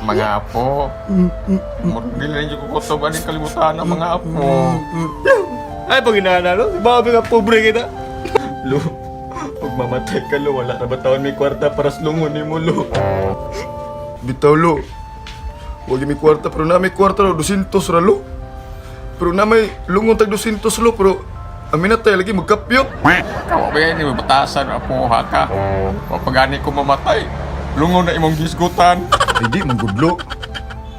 Mga apo. Dili na ko kutob ani kalibutan ng mga apo. Ay, pag inaanalo, babi nga pobre kita. Lo, pag mamatay ka lo, wala na ba taon may kwarta para sa lungon ni mo lo? Bitaw lo. Wag mi kwarta pero na may kwarta lo 200 ra lo. Pero na may lungon tag 200 lo pero amin na tayo lagi magkapyot. Kawa ba yan, batasan apo ha ka. Mapagani ko mamatay. Lungon na imong gisgutan. Hindi man gud lo.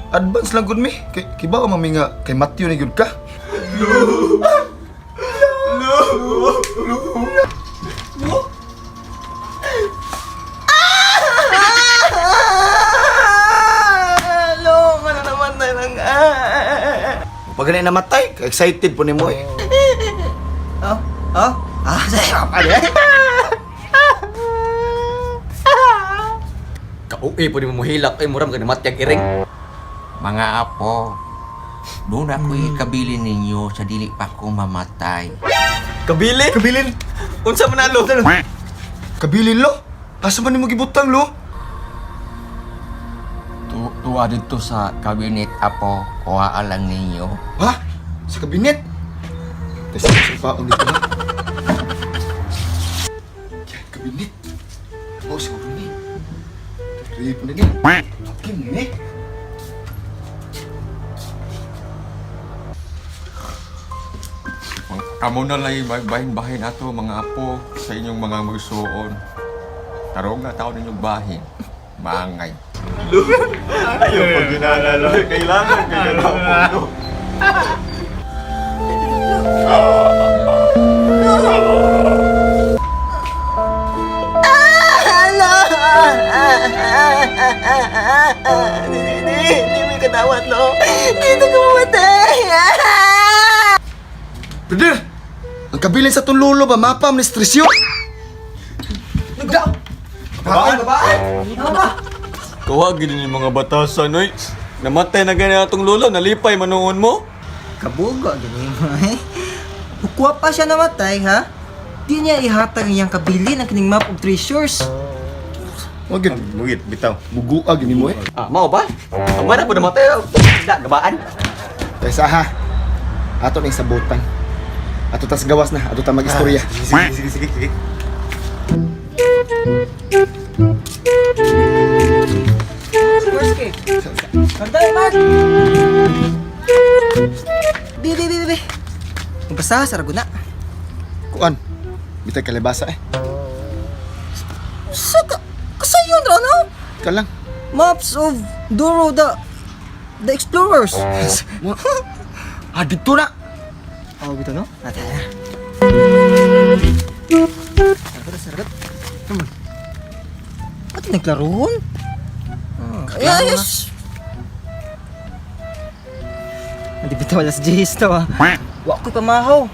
Advance lang gud mi. Kay kibaw mami nga kay Matthew ni gud ka. Lo, ka na naman tayo ng Pag ganun namatay, excited po nimo eh. Oh? Oh? Ah, sa'yo pa rin. Kauwi po ni mo muhilak, ay muram ka namatyag iring. Mga apo, doon ako'y kabilin ninyo sa dili pa ko mamatay. Kabilin? Kabilin. Unsa man na, lo? Kabilin lo. Asa man nimo gibutang lo? Tuwa dito sa kabinet, apo. Kuha lang ninyo. Ha? Sa kabinet? Tapos sa paon dito ha. Yan, kabinet. Oh, siguro ni. Rape na ni. Akin ni. Kamo na lang magbahin-bahin ato mga apo sa inyong mga magsuon. Tarong nga taon ninyong bahin. Maangay. Ayaw pag inaanalo, kailangan kayo na po, lo. Lo! Hindi, hindi, hindi mo kadawat, lo. Dito ka mamatay. Brother! Ang kabilin sa tong lolo ba, mapa ni stresyo? Nagda! Babaan! Babaan! Kuha, gini ni mga batasan, oy. Namatay na gani atong lolo, nalipay manuon mo. Kabugo, gani mo eh. Ukwa pa siya namatay, ha? Di niya ihatag ang iyang kabilin ang kining map of treasures. Wag yun. Mugit, bitaw. Buguag gini mo eh. Ah, mao ba? Ang mana po namatay, oh. Da, gabaan. Kaysa ha. Ato ning sabutan. Ato tas gawas na, ato ta mag-istorya. Sige, sige, sige, sige. First cake. Mark, Mark! Bi, bi, bi, bi, bi. Magbasa sa raguna. Kuan. Bitay kalibasa eh. Sa ka, kasayon ra no? Ka lang. Maps of Doro the Explorers. Ah, dito na. Oh, bito no? Ate na. Saragot, saragot. Ate nagklaroon? Oh, yes. Hindi bitaw alas 10 to ah. Wa ko'y pamahaw.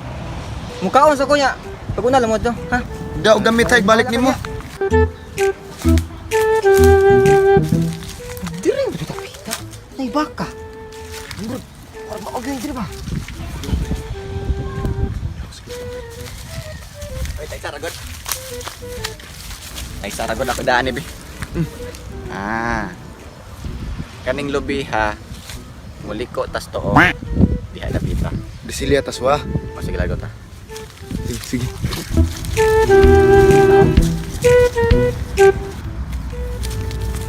Mukaon sa kunya. Pag una lamod to, ha? Daw gamit hay balik nimo. Diri ba ito kita? Nay baka. Murag, murag maog yung diri ba? Ay, tay saragot. Ay saragot ako daan, eh, bi. Ah. Kaning lubi ha. Muliko tas to. Diha na pita. Disilia tas wa. O sige lagot ha. Sige, sige.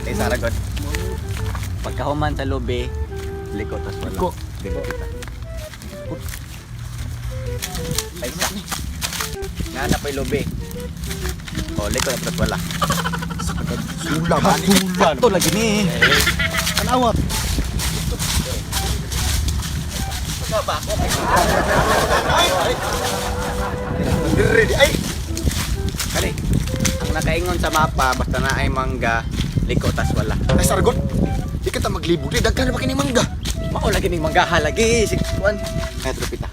Tay saragot. Pagkahuman sa lubi, liko tas wala. Liko. Liko pita. Ay sa. Nga na pa'y lubi. O, liko na tas wala. Sula ba? Sula. Ito lagi ni. Tanawa. Dire di ay. Kani. Ang nakaingon sa mapa, basta na ay mangga, liko tas wala. Ay sargot. Di ka ta maglibog di daghan ba kini mangga. Mao lagi ning mangga lagi sig kuan. Ay tropita.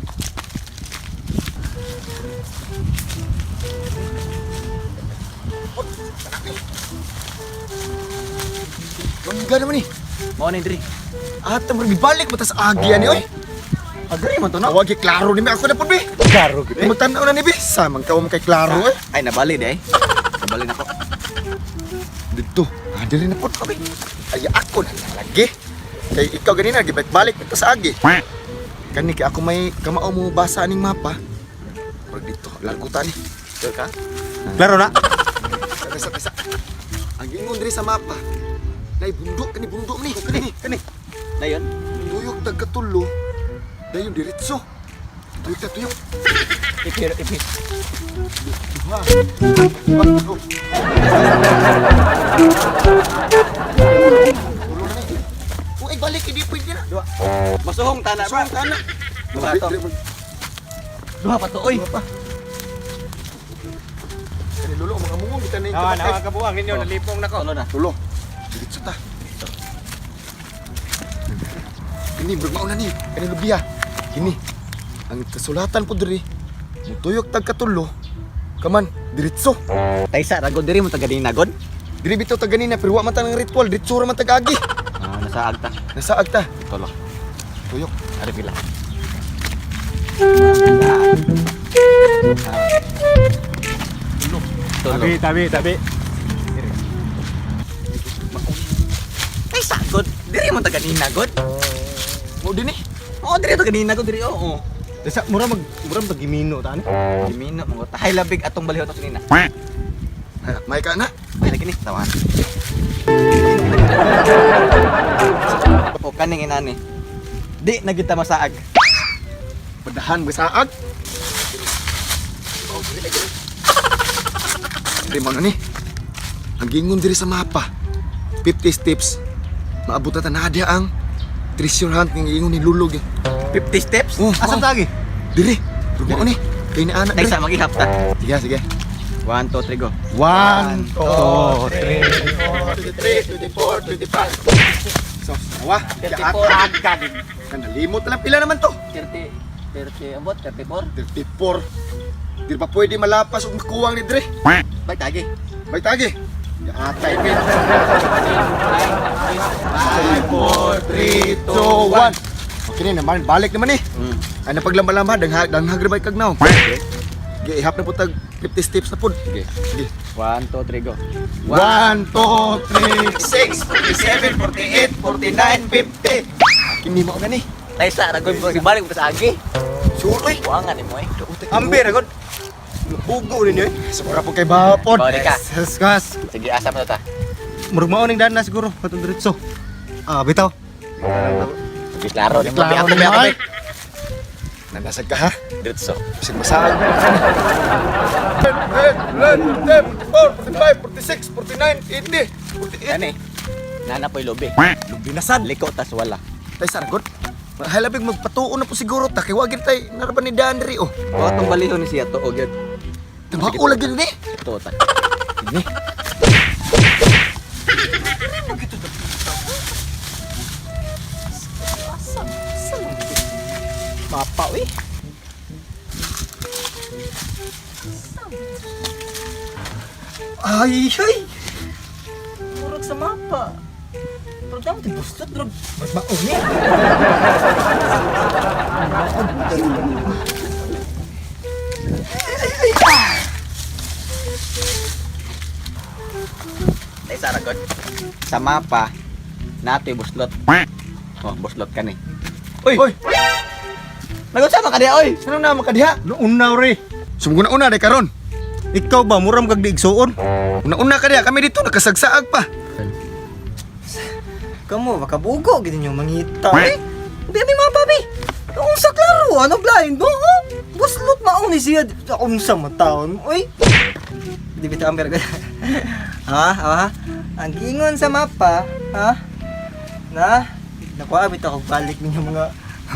Mangga naman ni. Mao ni diri. Ata mo balik mo tas agi ani oy. Agree man to no. Tawag kay klaro ni mi ako na pud bi. Klaro gid. Magtan-aw na ni bi. Sa man ka mo kay klaro eh. Ay nabali di ay. Kabalin ako. Dito. Ah, diri na po kami. Ay, ako na lagi. Kay ikaw ganina, gibalik-balik ito sa agi. Kani kay ako may kamao mo basa aning mapa. Murag dito, largo ta ni. Sure ka? Klaro na. Tesa, tesa. Ang ingon diri sa mapa. Nay bundok kani bundok ni. Kani, kani. Dayon. Tuyok tag katulo. Dayon diretso. Tuyok ta tuyok. Ipir, ipir. Duha. Tatlo. Tulo na ni. Uy, balik hindi pwede na. Duha. Masuhong tana ba? Suwang tana. Duha to. Duha pa to, oy. Duha pa. Kani lolo mga mungo bitan na yung Nawa, kapatay. nawa kabuang ninyo, nalipong nako. Tulo na. Tulo. Diretso ta. Kini murag mauna ni. Kani lubiya. Kini. Ang kasulatan po diri. Mutuyok tag katulo. Kaman, diretso. Taysa ragod diri mo taga dinina god. Diri bitaw tag ganina pero wa man ta ng ritual, diretso ra man tag agi. Ah, nasa agta. Nasa agta. Tulo. Tuyok. Ari pila. Tulo. Tabi, tabi, tabi. Taysa god. Diri mo taga dinina god. Mo din eh. Oo, diri to ganina god diri oo. Dasa mura mag mura mag gimino ta ani. Gimino mo tahay labig atong baliho to kanina. Ha, May ka na. May lagi ni tawahan. O kaning inani. Di na kita masaag. Padahan mo sa ag. Di mo na ni. Ang gingon diri sa mapa. 50 steps. Maabot na ta na diha ang treasure hunt ng ingon ni Lulog. 50 steps? Oh, Asa mao. ta agi? Diri. Rugmao ni. Kay ni ana diri. Taysa maghihap ta. Sige, sige. 1 2 3 go. 1, 2, 3. 23, 24, 25. So, sawa. 34. Kanalimot na lang pila naman to. 30, 30, abot, 34. 34. Di pa pwede malapas og makuwang ni Dre. Bay tagi. Bay tagi. Atay pin. 5, 4, 3, 2, 1. Okay na naman, balik naman eh. Ay napaglamba-lamba, danghag danghag ra bay kagnaw. Okay. Ihap na po tag 50 steps na pod. Sige. Sige. 1 2 3 go. 1, 2, 3, 6, 47, 48, 49, 50. Kini mo gani. Taysa ragod mo balik mo sa agi. Sure oy. Buangan nimo eh. Ambi ra god. Ugo ninyo eh. Sobra po kay bapod. Balik ka. Sas kas. Sige, asa mo ta? Murag mao ning dana siguro patong diretso. Ah, bitaw. Sige, klaro nimo. Klaro Ako nimo, be, ako be. ay. Nanasag ka ha? Diretso. Bisag masahag. 10, 11, 44, 45, 46, 49, 80, 48. Ani. Nana po'y lobe. Lubinasan. Liko tas wala. Tay sargot. Halabig magpatuon na po siguro ta kay wagin tay naraban ni Danri oh. O atong baliho ni siya to og yun. Tabako lagi ni. To ta. Ini. Mapa, uy. Ay, ay! Murag sa mapa. Murag naman ito, buslot, murag mas mauni. Tay saragot. Sa mapa natoy buslot. Oh, buslot kani. Uy. Oy, Nagunsa man ka diha oy? sino na makadiha? Una re. Sumguna una day karon. Ikaw ba mura mag digsuon? Una-una ka diha kami dito nakasagsaag pa. Kamu, baka bugo, ganyan yung mangita. Eh, Bi, mapa, bi! Unsa klaro, ano blind, no? Oh, buslot mauni siya. Unsa mataon, uy. Di bitaw ang berga. Ha, ha? Ang giingon sa mapa, ha? Na, nakuha bitaw ko balik ninyo mga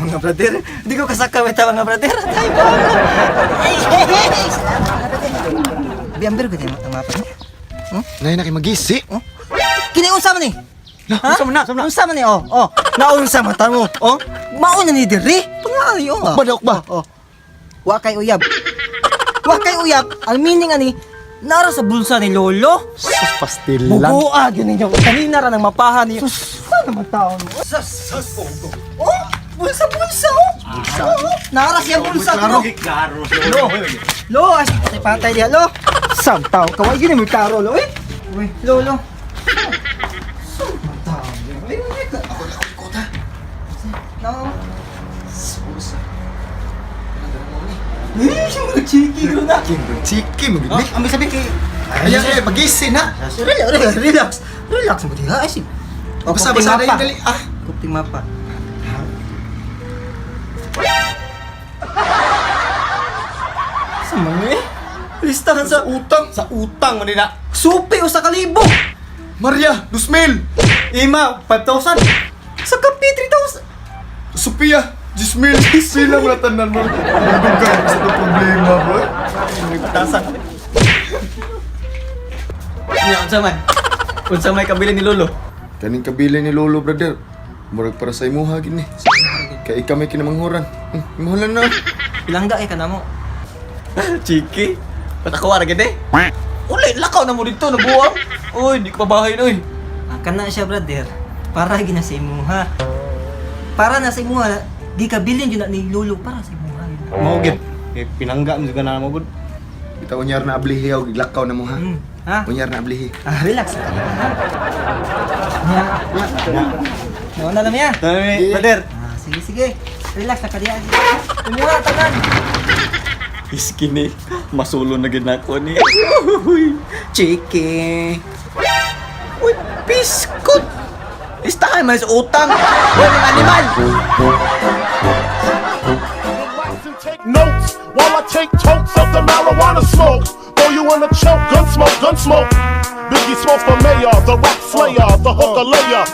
mga brother. Hindi ko kasaka bitaw mga brother. Ay, ba? Ay, hey, salamat mga brother. Bi, ang berga ang mapa niya. Nay na kay magisi. Oh? Kini unsa man ni? Na, unsa man na? Unsa man ni? Oh, oh. Naunsa man ta mo? Oh. Mauna ni diri. Pangayo ah. Ukba daw, ukba. Oh, oh. Wa kay uyab. Wa kay uyab. Ang meaning ani nara sa bulsa ni lolo. Sus pastilan. Bubuag yun ninyo. Kanina ra nang mapahan niyo. Sus, sana man taon mo. Sus, sus. Oh, Bulsa-bulsa oh. Bulsa. Nara siya bulsa Klaro. ko. Lo. Lo, as patay patay diha lo. Samtaw kaway gini mo klaro lo eh. Uy, lo lo. Samtaw. Ay, uy, ka. Ako na ako ta. No. Bulsa. Eh, mga chiki ko na. Chiki mo gid ni. Ang sabi kay Ay, ay, magisin ha. Relax, relax, relax. Relax mo diha ay si. Oh, Basta basta na dali ah. Kupting mapa. Sa mga eh? Listahan sa Utang. Sa utang man nila. Supi o sa kalibo! Maria, 2,000. Ima, 5,000. Sa kapi, 3,000! Sophia, 10,000. Sila mo tanan mo. Nagdugang sa itong problema, bro. Nagtasan. Nya, unsa man? Unsa may kabili ni Lolo? Kaning kabili ni Lolo, brother. Murag para sa imuha gini. Kay ikaw may kinamanghuran. Imuha na. Bilangga eh ka na mo. Chiki. Patakuha ra gid eh. Uli, lakaw na mo dito, nabuwang. Uy, di ko pabahay oy. Ah, kana siya, brother. Para gina sa imuha. Para na sa imuha, di ka bilin yun na ni Lolo para sa imuha. Yun. Mao gid. Kay pinangga mo juga na mo gud. Bitaw unyar na ablihi og giglakaw na mo ha. Ha? Unyar na ablihi. Ah, relax. Ha? Ya. No, na lang ya. Dami, brother. Ah, sige, sige. Relax na kadiya. Imuha tanan. Iskini, masulo na gid nako ni. Chiki. Uy, biskot. Listahan man sa utang. Uy, mga animal. Relax and take notes while I take tokes of the marijuana smoke. Throw you in a choke, gun smoke, gun smoke. Biggie Smalls for mayor, the rap slayer, the hooker layer.